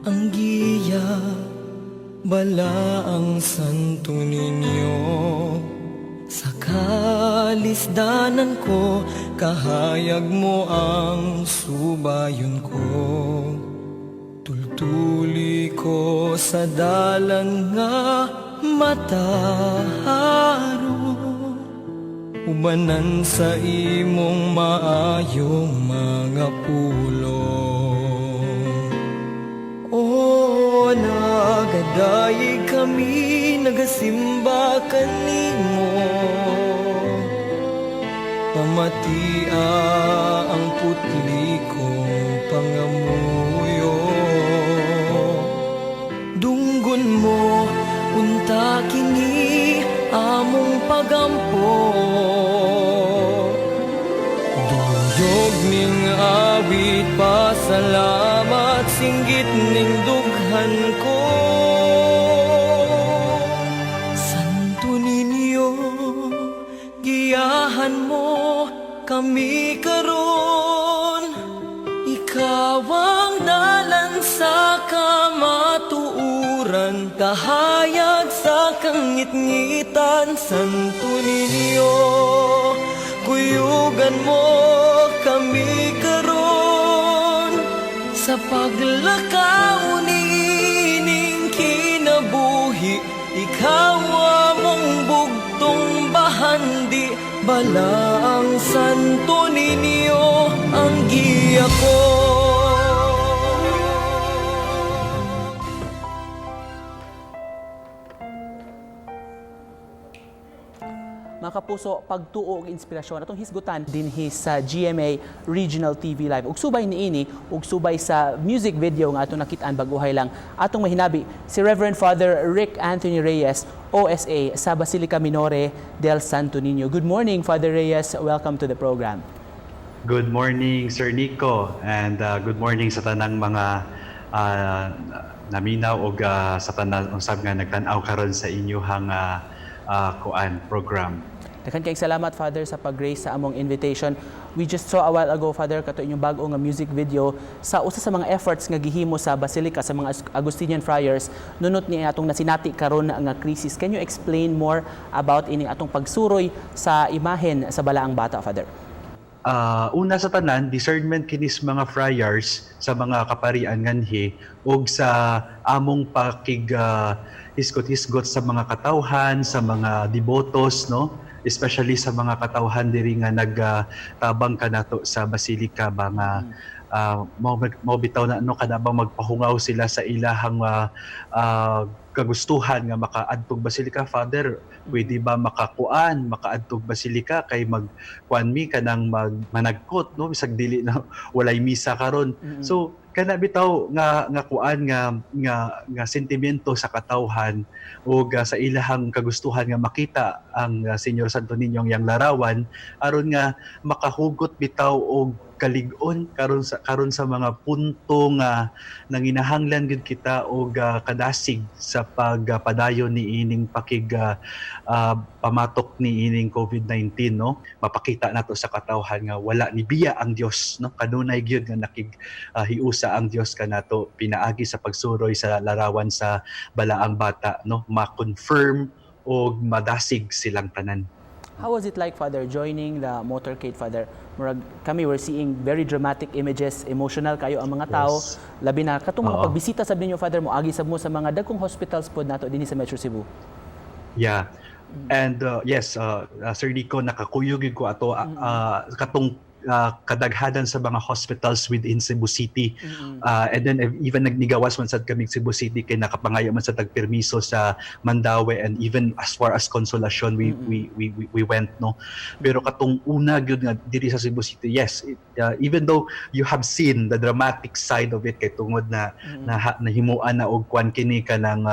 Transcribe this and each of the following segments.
Ang giya, Balaang Santo Niño. Sa kalisdanan ko, kahayag mo ang subayon ko. Tultuli ko sa dalan nga matarong, ubanan sa imong maayong mga pulong. O nagadayeg kami, nagasimba kanimo. Pamatia ang putli kong pangamuyo. Dunggon mo unta kini among pagampo. Duyog ning awit pasalamat, singgit ning dughan ko. Santo Niño, giyahan mo kami karon. Ikaw ang dalan sa kamatuuran, kahayag sa kangitngitan. Santo Niño, kuyugan mo kami karon sa paglakaw niining kinabuhi. Ikaw among bugtong bahandi, Balaang Santo Niño ang giya ko. Mga kapuso, pagtuo og inspirasyon atong hisgutan dinhi sa GMA Regional TV Live. Ug subay niini ug subay sa music video nga atong nakit-an bag-ohay lang, atong mahinabi si Reverend Father Rick Anthony Reyes, OSA, sa Basilica Minore del Santo Niño. Good morning, Father Reyes. Welcome to the program. Good morning, Sir Nico, and good morning sa tanang mga naminaw og sa tanan usab nga nagtan-aw karon sa inyuhang kuan program. Daghan kayong salamat, Father, sa pag-grace sa among invitation. We just saw a while ago, Father, kato inyong bag-o nga music video sa usa sa mga efforts nga gihimo sa Basilica sa mga Agustinian Friars nunot ni atong nasinati karon nga crisis. Can you explain more about ini atong pagsuroy sa imahen sa Balaang Bata, Father? Una sa tanan, discernment kinis mga friars sa mga kaparian nganhi og sa among pakig hisgot-hisgot sa mga katawhan, sa mga debotos, no? Especially sa mga katawhan diri nga nagtabang kanato sa basilica ba nga mao bitaw na, no, kada bang magpahungaw sila sa ilahang kagustuhan nga makaadtog basilica. "Father, pwede ba makakuan, makaadtog basilica kay magkuan mi kanang mag managkot, no, bisag dili na walay misa karon?" So kana bitaw nga nga kuan nga nga nga sentimiento sa katawhan ug sa ilahang kagustuhan nga makita ang Señor Santo Niño, ang iyang larawan, aron nga makahugot bitaw og kalig-on karon sa mga punto nga nanginahanglan gyud kita og kadasig sa pagpadayon ni ining pakig pamatok ni ining COVID-19, no? Mapakita nato sa katawhan nga wala ni biya ang Dios, no? Kanunay gyud nga nakig hiusa ang Dios kanato pinaagi sa pagsuroy sa larawan sa Balaang Bata, no? Ma-confirm og madasig silang tanan. How was it like, Father, joining the motorcade, Father? Murag kami were seeing very dramatic images, emotional kayo ang mga tao. Labi na katong mga pagbisita sab ninyo, Father, mo agi sab mo sa mga dagkong hospitals pod nato dinhi sa Metro Cebu. Yeah. And yes, Sir Nico, nakakuyog gyud ko ato katong kadaghanan sa mga hospitals within Cebu City. And then even nagnigawas man sad kami Cebu City kay nakapangayo man sa tagpermiso sa Mandaue and even as far as Consolacion we went, no? Pero katong una gyud nga diri sa Cebu City, yes, even though you have seen the dramatic side of it kay tungod na na nahimuan na og kwan kini kanang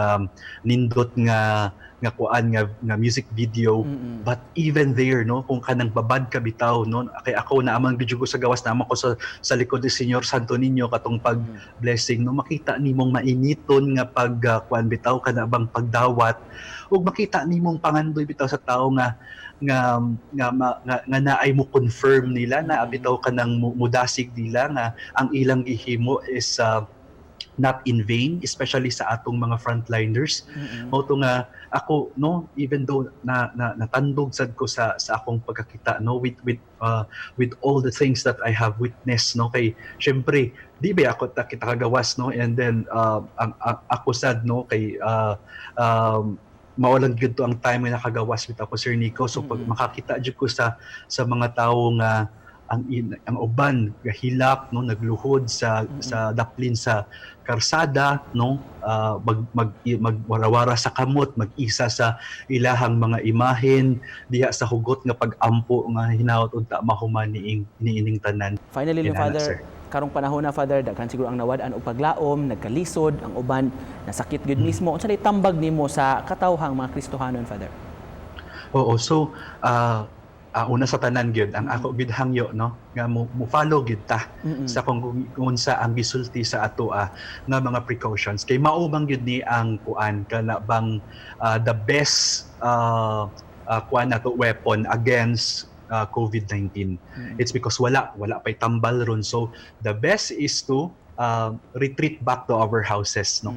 nindot nga nga kuan nga, nga music video, but even there, no, kung kanang babad ka bitaw, no, kay ako naamang gyud ko sa gawas, naman ko sa likod ni Señor Santo Niño katong pag blessing, no, makita nimong mainiton nga pag kuan bitaw, kana bang pagdawat, ug makita nimong pangandoy bitaw sa tao nga nga nga, nga, nga naay mo confirm nila na bitaw kanang mudasig nila nga ang ilang gihimo is not in vain, especially sa atong mga frontliners. Mao to nga ako, no, even though na natandog sad ko sa akong pagkakita, no, with all the things that I have witnessed, no, kay syempre di ba ako ta kita kagawas, no, and then ang ako sad, no, kay mao lang gyud to ang time nga nakagawas with ako, Sir Nico. So pag makakita jud ko sa mga tawo nga ang uban gahilak, no, nagluhod sa sa daplin sa karsada, no, mag mag magwarawara sa kamot, mag-isa sa ilahang mga imahen diha sa hugot nga pag-ampo nga hinaot unta mahuman niining tanan. Finally, Kinahanglan, Father, sir. Karong panahon na, Father, daghan siguro ang nawad-an og paglaom, nagkalisod, ang uban nasakit gyud mismo. Unsa lay tambag nimo sa katawhang mga Kristohanon, Father? Oo, so una sa tanan gyud, ang ako gyud hangyo, no, nga mo follow gyud ta sa kung unsa ang gisulti sa ato nga mga precautions, kay mao bang gyud ni ang kuan kana bang the best kuan nato, weapon against COVID-19. It's because wala pay tambal ron, so the best is to retreat back to our houses, no.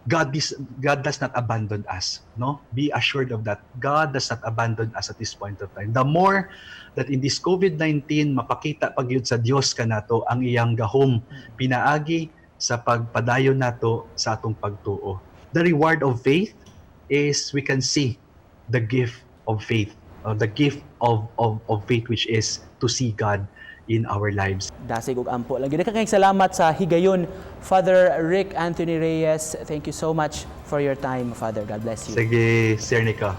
God does not abandon us, no? Be assured of that. God does not abandon us at this point of time. The more that in this COVID-19, mapakita pa gyud sa Dios kanato ang iyang gahom pinaagi sa pagpadayon nato sa atong pagtuo. The reward of faith is we can see the gift of faith, the gift of faith, which is to see God in our lives. Dasig ug ampo lang. Gyud kayong salamat sa higayon, Father Rick Anthony Reyes. Thank you so much for your time, Father. God bless you. Sige, Sir Nico.